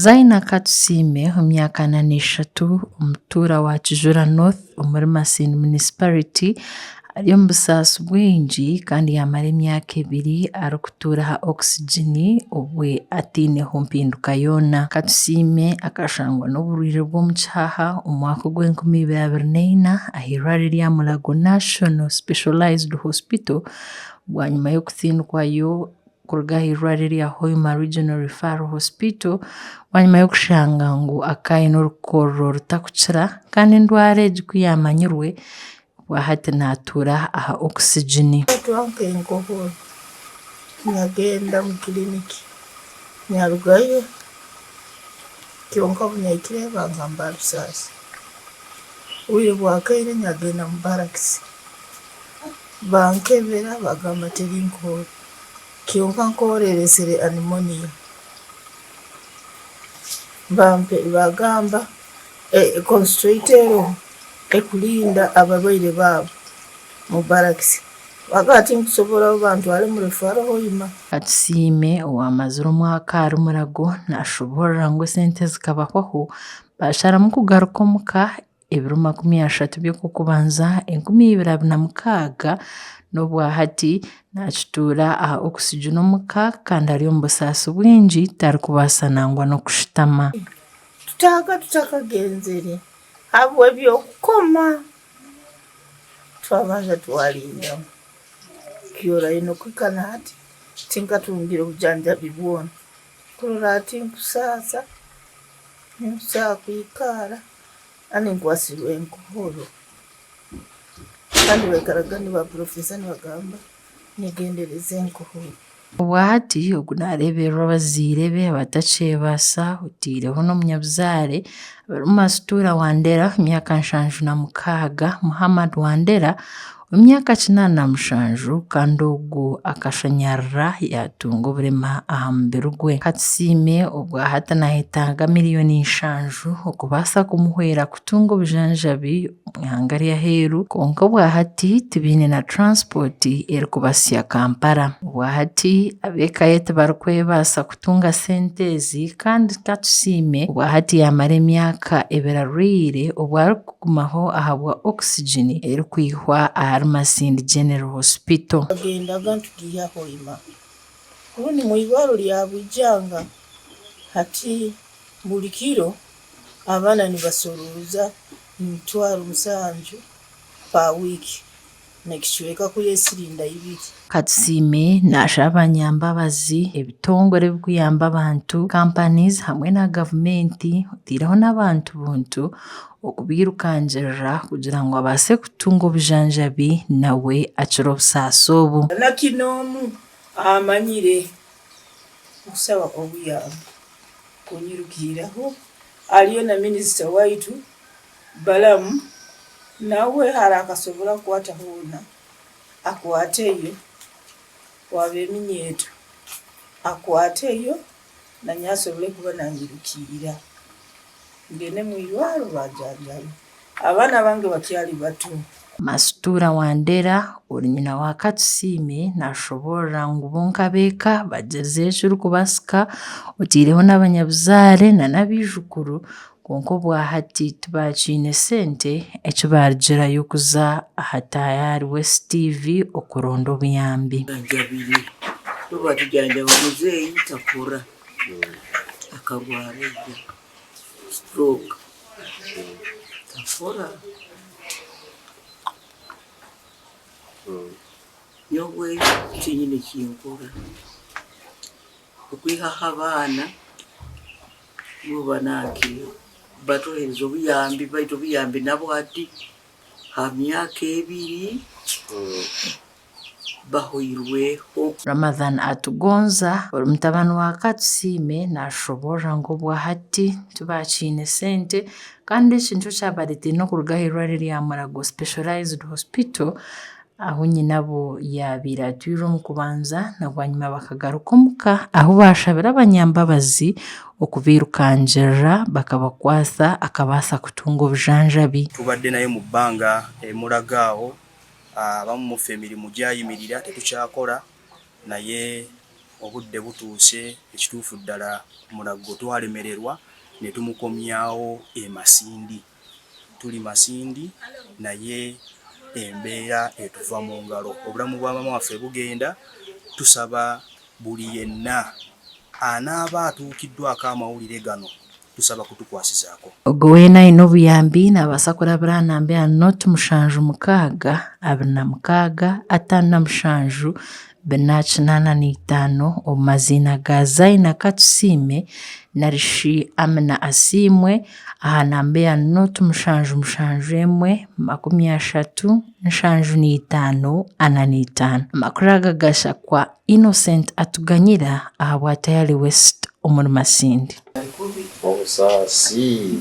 Zaina Katusiime, ow'emyaka 43, omutuura wa Kijura North omuri Masindi Munisiparite ari omu busaasi bwingi kandi yaamara emyaka ebiri arikutuura aha oxygen obwe ataineho mpinduka yoona. Katusiime akashangwa n'oburwaire bw'omu kihaha omu mwaka ogw'enkumi ibiri abiri n'eina ah'eirwariro erya Mulago National Specialised Hospital bwanyima y'okutsindikwayo kuruga aha irwariro erya Hoima Regional Referral Hospital bwanyima y'okushanga ngu akaba aine orukoorora rutakukira kandi endwara egi ku yaamanyirwe obwahati naatuura aha oxygen. Nakwatwa enkohoro nagenda omu kiriniki narugayo kyonka obu nahikire bangamba rusaasi, obwire bwakaire nagenda omu barakisi bankebera bagamba teri nkohoro. Kyonka nkohoro eretsire animonia. Bagamba concentrator eriho ekurinda abarwaire baabo omu barakisi. Bagamba tinkusoboraho bantware omu referral Hoima. Katusiime owaamazire omwaka ahari Murago naashoboorora ngu esente zikabahwaho baasharamu kugaruka omuka ebiro 30 by'Okw'okubanza 2026 n'obwa hati naakituura aha oxygen omuka kandi ari omu busaasi bwingi tarikubaasa nangwa n'okushutama. Tutaaga tutakagenzire ahabw'eby'okukoma twabanza twarindamu kyorayo n'okuhika na hati tinkatungire obujanjabi bwona kurora hati nkusaasa ninkusobola kwikaara. Kandi nkwatsirwe enkohoro. Kandi baikaraga niba purofesa nibagamba nyegendereze enkohoro. Obwahati ogu nareebererwa abazaire be abatakyebaasa oteireho n'omunyabuzaare arimu Mastura Wandera emyaka 76, Muhammad Wandera ow'emyaka 87 kandi ogu akashanyarara yaatunga oburema aha mubiri gwe. Katusiime obwahati nayetaaga miriyoni 7 okubaasa kumuhwera kutunga obujanjabi omu ihanga ry'aheeru kwonka obwahati tibaine na taransipoti erikubasya Kampala. Obwahati ab'eka ye tibarikwebaasa kutunga sente ezi kandi Katusiime obwahati yaamara emyaka ebiri arwaire obu arikugumaho ahabwa oxygen erikwihwa ahari Masindi General Hospital. Twagendaga nitugiiha Hoima obundi mwirwariro rya Bwijanga hati buri kiro abaana nibasorooza emitwaro musanju per week nekicweka kuriya esirinda ibiri. Katusiime naashaba abanyambabazi, ebitongore ebirikuyamba abantu, companies hamwe na gavumenti oteireho n'abantu buntu okubairukangirira kugira ngu abaase kutunga obujanjabi nawe akire obusaasi obu. Na kinoomu amanyire nkusaba obuyambi kunyirukiiraho ariyo na minisita waitu Balamu nawe hare akasobora kukwata hoona akwateyo wab'eminyeeto akwateyo nanye asobole kuba nanyirukiira ngende mwirwaro banjanjabe abaana bange bakyari bato. Mastura Wandera, ori nyina wa Katusiime nashoboorora ngu bo nk'ab'eka bagyerizeho ekirikubaasika oteireho n'abanyabuzaare n'abaijukuru kwonka obwahati tibakiine sente eki baarugirayo kuza aha Tayari West TV okuronda obuyambi. Tujanjabire obu batujanjaba muzeeyi takura akarwara ira stroke takora. Nyowe tinyine kinkora okwihaho abaana nibo bananki batuhereza obuyambi baitu obuyambi nabwo hati ha myaka ebiri bahweirweho. Ramadhan Atugonza, ori mutabani wa Katusiime nashoboorora ngu obwahati tibakiine sente kandi eki nikyo kyabareteire n'okuruga ah'eirwariro erya Murago Specialised Hospital ahu nyinabo yaabaire atwire omu kubanza na bwanyima bakagaruka omuka ahu baashabire abanyambabazi okubairukangirira bakabakwatsa akabaasa kutunga obujanjabi. Tubadde naye mu bbanga e Mulago awo, abamu mu ffe emirimu gyayimirira tetukyakora naye Obudde butuuse, ekituufu ddala Mulago twalemererwa ne tumukomyawo e Masindi. Tuli Masindi naye embeera etuva mu ngalo. Obulamu bwa maama waffe bugenda, tusaba buli yenna anaaba atuukiddwako amawulire gano tusaba kutukwasizaako. Ogwe weena aine obuyambi naabaasa kurabira aha namba ya nooti mushanju mukaaga 26 57 485 omu maziina ga Zaina Katusiime narishi Amina Asiimwe aha namba ya nooti mushanju mushanju emwe 30 75 45. Amakuru aga gashakwa Innocent Atuganyira ahabwa Tayali West omuri Masindi. Obusaasi.